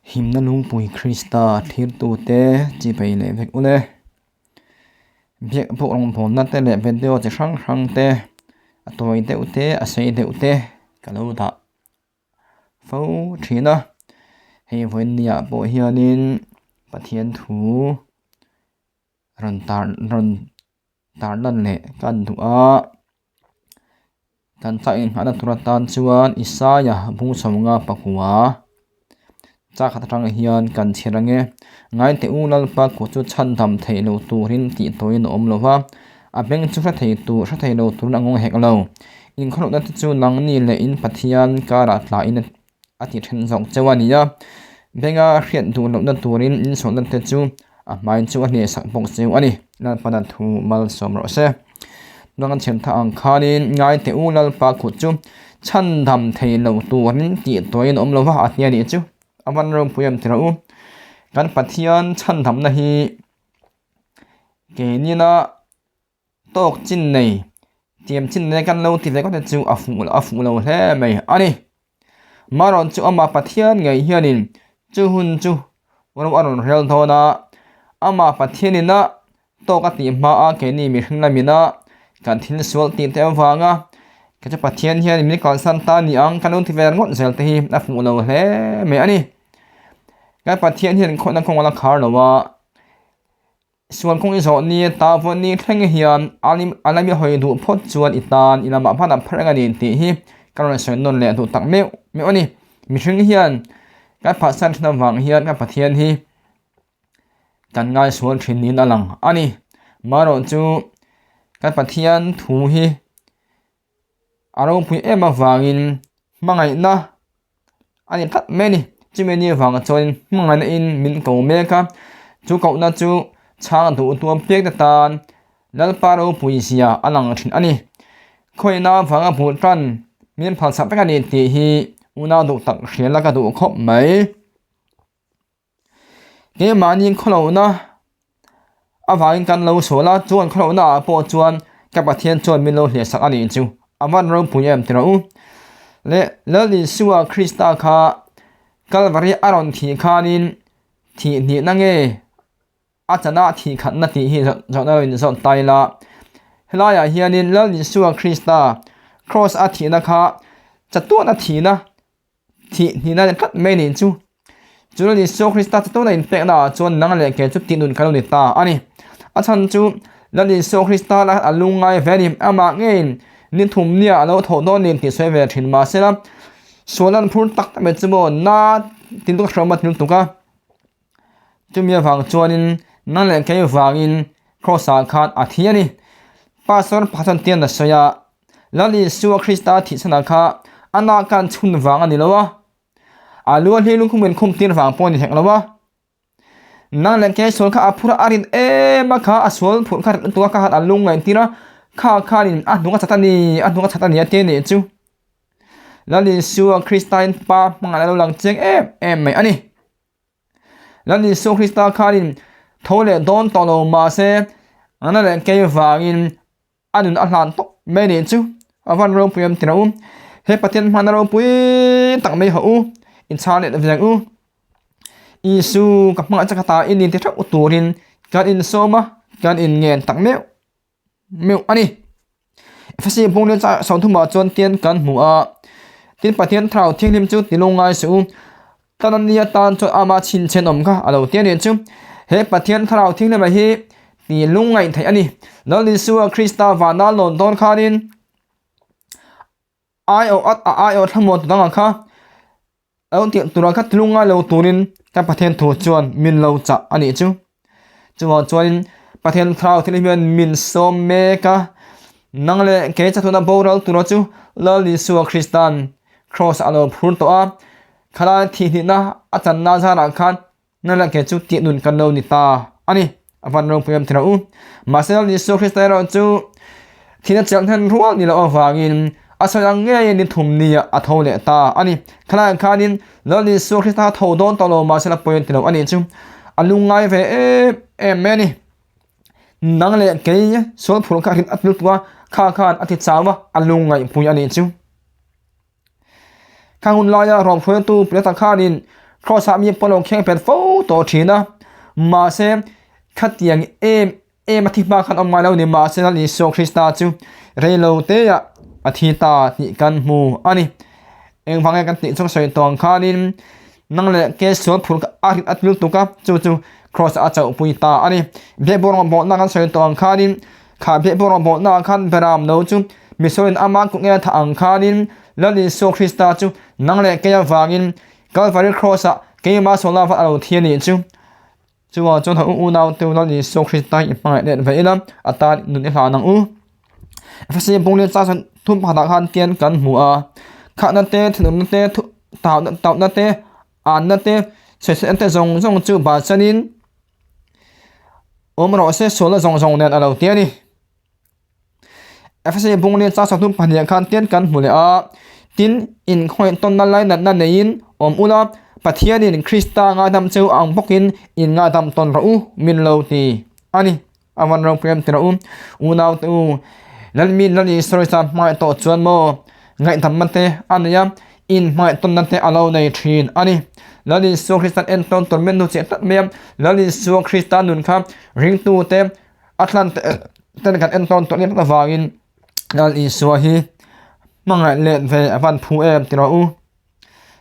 Himna lungpui Krista thlirtute chipei leh vek ule. Biak bawk rawngbawlna te leh video chi hrang hrang te a tawi deuh te a sei deuh te ka lo dah fo thin a. Hei vawinia pawh hianin Pathian thu rawn tar rawn tar lan leh kan duh a. Kan tah inghahna tur atan chuan Isaia bung sawmnga pakua chak khat atang hian kan chhiar ang e. Ngaite u Lalpa kut chu chhandam theih loh turin tih tawhin a awm lo va, a beng chu hre thei tur hre thei lo turin a ngawng hek lo. Inkhawlhna te chu nangni leh in Pathian karah tlahin a ti then zawk cheu a ni a, benga hriat duh lohna turin inchhawlna te chu a hmai chu a hnehsak bawk cheu a ni. Lalpana thu malsawm rawh se. Tunah kan chhiam thak ang khanin ngai teh u Lalpa kut chu chhandam thei lo turin tih tawiin a awm lo va a ti a nih chu. A van ropui em ti rawh u. Kan Pathian chhandamna hi keinina Tawk chin nei, tiam chin nei kan lo ti ve kawt te chu a fuh a fuh lo hle mai a ni. Maron chu amah Pathian ngei hianin chu hun chu ro a rawn rel dawn a, amah Pathianin a tawk a tih hma a keini mihring lamina kan thil sual tih te avanga kei chu Pathian hian min kalsan ta ni ang kan lo ti ve ngawt zel te hi a fuh lo hle mai a ni. Kan Pathian hian khawhna kawng a la khar lo a. Sual kawng i zawh ni, ta vawn ni thleng hian a lami hawi duh phawt chuan i tan i lamah hman a phar eng a ni tih hi ka rawn sawi nawn leh duh tak meuh meuh a ni. Mihring hian kan phatsan thin avang hian kan Pathian hi kan ngaisual thin niin a lang a ni. Marawh chu kan Pathian thu hi a ropui em avangin hmangaihna a ni tlat mai a ni. Chumi ni avang chuan hmangaihna in min ko mek a, chu kohna chu chhang duh tuam pek te tan Lalpa ropui zia a lang thin a ni. Khawihna avanga hmuh tan min phalsak vek a ni tih hi unau duh tak hria la ka duh khawp mai. Keimahni khawlohna avangin kan lo sual a, chuan khawlohna ah pawh chuan ka Pathian chuan min lo hliah sak a nih chu. A van ropui em ti rawh u. Leh Lal Isua Krista kha Kalvari a rawn thih khanin thih hnihna nge a chana thih khatna tih hi zawhna lo inzawt ta ila. Helaiah hianin Lal Isua Krista Kraws a thihna kha chatuana thihna Thih hnihna ni tlat mai nih chu. Chu Lal Isua Krista chu tuna inpekna ah chuan nang leh kei chu tih nun kan lo ni ta a ni. A chhan chu Lal Isua Krista lah a lungngai ve a ni. Amah ngeiin ni thum nia a lo thawh dawn nen tih sawi ve thin mahsela sual an phur tak tak mai chu maw na tin tuk a hreawm a ti lutuk a. Chumi avang chuanin nang leh kei vangin Kraws ah khan a thi a ni. Pastor pakhat chuan tian a sawi a, Lal Isua Krista thihchhanah kha a nak khan chhun vang a ni lo a, a lu a hli lungkhum in khum tir vang pawh a ni hek lo a. Nang leh kei sual kha a phur a, a rin em a kha a sual phurh kha rin lutuk a kha khan a lung ngaih tir a, kha khanin a hnung a chat a ni, a hnung a chat a ni a ti a nih chu. Lal Isua Kristain Pa hmangah a lo lang chiang em em mai a ni. Lal Isua Krista khanin tho leh dawn tawh lo mahse a na leh kei vangin a nun a hlan tawp mai nih chu a van ropui em ti rawh u. He Pathian hmana ropui tak mai hawh u, inchhang leh veng u. Isu ka hmangah che ka ta i ni ti theuh turin kan insawm a, kan inngen tak meuh meuh a ni. Efesi bung leh sawmthumah chuan tian kan hmu a, tin Pathian Thlarau Thianghlim chu ti lungngai suh u. Tan a nia tan chuan ama chhinchhen awm kha a lo ti a nih chu. He Pathian Thlarau Thianghlimah hi ti lungngaih theih a ni. Lal Isua Krista vana lawn dawn khanin aiawh a aiawh thlamuan tu dangah kha a lo tih turah kha ti lungngai lo turin kan Pathian thu chuan min lo chah a nih chu. Chuvang chuanin Pathian Thlarau Thianghlim hian min sawm mek a, nang leh kei chathuna boral tura chu Lal Isua Krista'n Kraws a lo phur tawh a, khalai thihhnihna a channa zarah khan nang leh kei chu tih nun kan lo ni ta a ni. A van ropui em tiraw u. Mahse Lal Isua Krista erawh chu thihna chelh hnen rual ni loh avangin a sawi ang ngeiin ni thum nia a tho leh ta a ni. Khalaiah khanin Lal Isua Krista tho dawn tawh lo mahse la pawi an ti lo a nih chu. A lungngai ve em em mai a ni. Nang leh kei sual phur kha rin a ti lutuk a, kha khan a ti chau a, a lungngaihpui a nih chu. Khang hun laia rawm hruaitu Pilata khanin Kraws-ah mi pawh a lo kheng phet fo tawh thin a, mahse khatiang em em a thi hma khan awm ngai lo ni mahse Lal Isua Krista chu rei lo teah a thi ta tih kan hmu a ni. Engvang nge kan tih chu ka sawi tawh ang khanin nang leh ke sual phur kha a rit a til tuk a, chu chu Kraws ah a chauhpui ta a ni. Biakbawk rawngbawlna kan sawi tawh ang khanin kha biakbawk rawngbawlna ah khan Beram no chu misualin ama kut nge a thah ang khanin Lal Isua Krista chu nang leh kei avangin Kalvari Kraws ah keimah sualna vat a lo thi a nih chu. Chuvang chuan ha u unaute u Lal Isua Krista hi i hmangaih let ve ila, a tan nun i hlan ang u. Efesi bung leh chang thum pakhatah khan tian kan hmu a, khahna te, thinurna te, tauhna te, anna te, sawiselna te zawng zawng chu bansanin awm rawh se, sualna zawng zawng nen a lo ti a ni. Efesi bung leh chang 32 khan tian kan hmu leh a, tin, inkhawih tawnna lainatna neiin awm ula, Pathianin Krista ngaidam cheu ang bawkin in ngaidam tawn rawh u, min lo ti a ni. A van ropui em ti rawh u, unaute u, Lalmi Lal Isua Krista hmangaih tawh chuan maw ngaihdamna te a nei a, in hmangaih tawnna te a lo nei thin a ni. Lal Isua Kristan entawn tawn men nu chiah tlat mai a, Lal Isua Krista nun kha ringtute A thlan ten kan en tawn tawh em avangin Lal Isua hi hmangaih let ve a van phu em ti rawh u.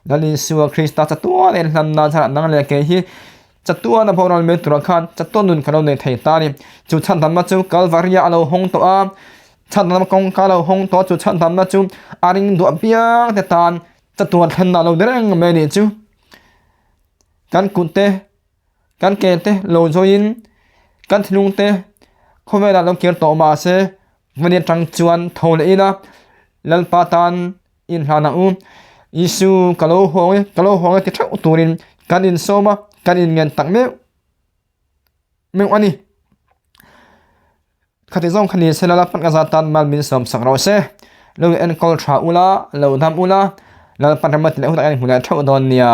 Lal Isua Krista chatuan en hlam nan chhan nang leh kei hi chatuan a boral mai turah khan chatuan nun kan lo nei thei ta a ni. Chu chhandamna chu Kalvaria a lo hawng tawh a, chhandamna kawngka a lo hawng tawh a, chu chhandamna chu a ring duah piang te tan chatuan thlenna a lo ni reng mai a nih chu. Kan kut te Kan ke te lo zawiin kan thinlung te khawvelah lo kir tawh mah se vawni atang chuan tho leh ila Lalpa tan inhlan ang u. Isu ka lo hawng e, ka lo hawng e ti theuh turin kan insawm a, kan inngen tak meuh meuh a ni. Khati zawng kha ni se Lalpa ka za tan mal min sawm sak rawh se. Lo enkawl tha ula, lo dam ula, Lalpa remati leh hunah hian hmu leh theuh dawn nia.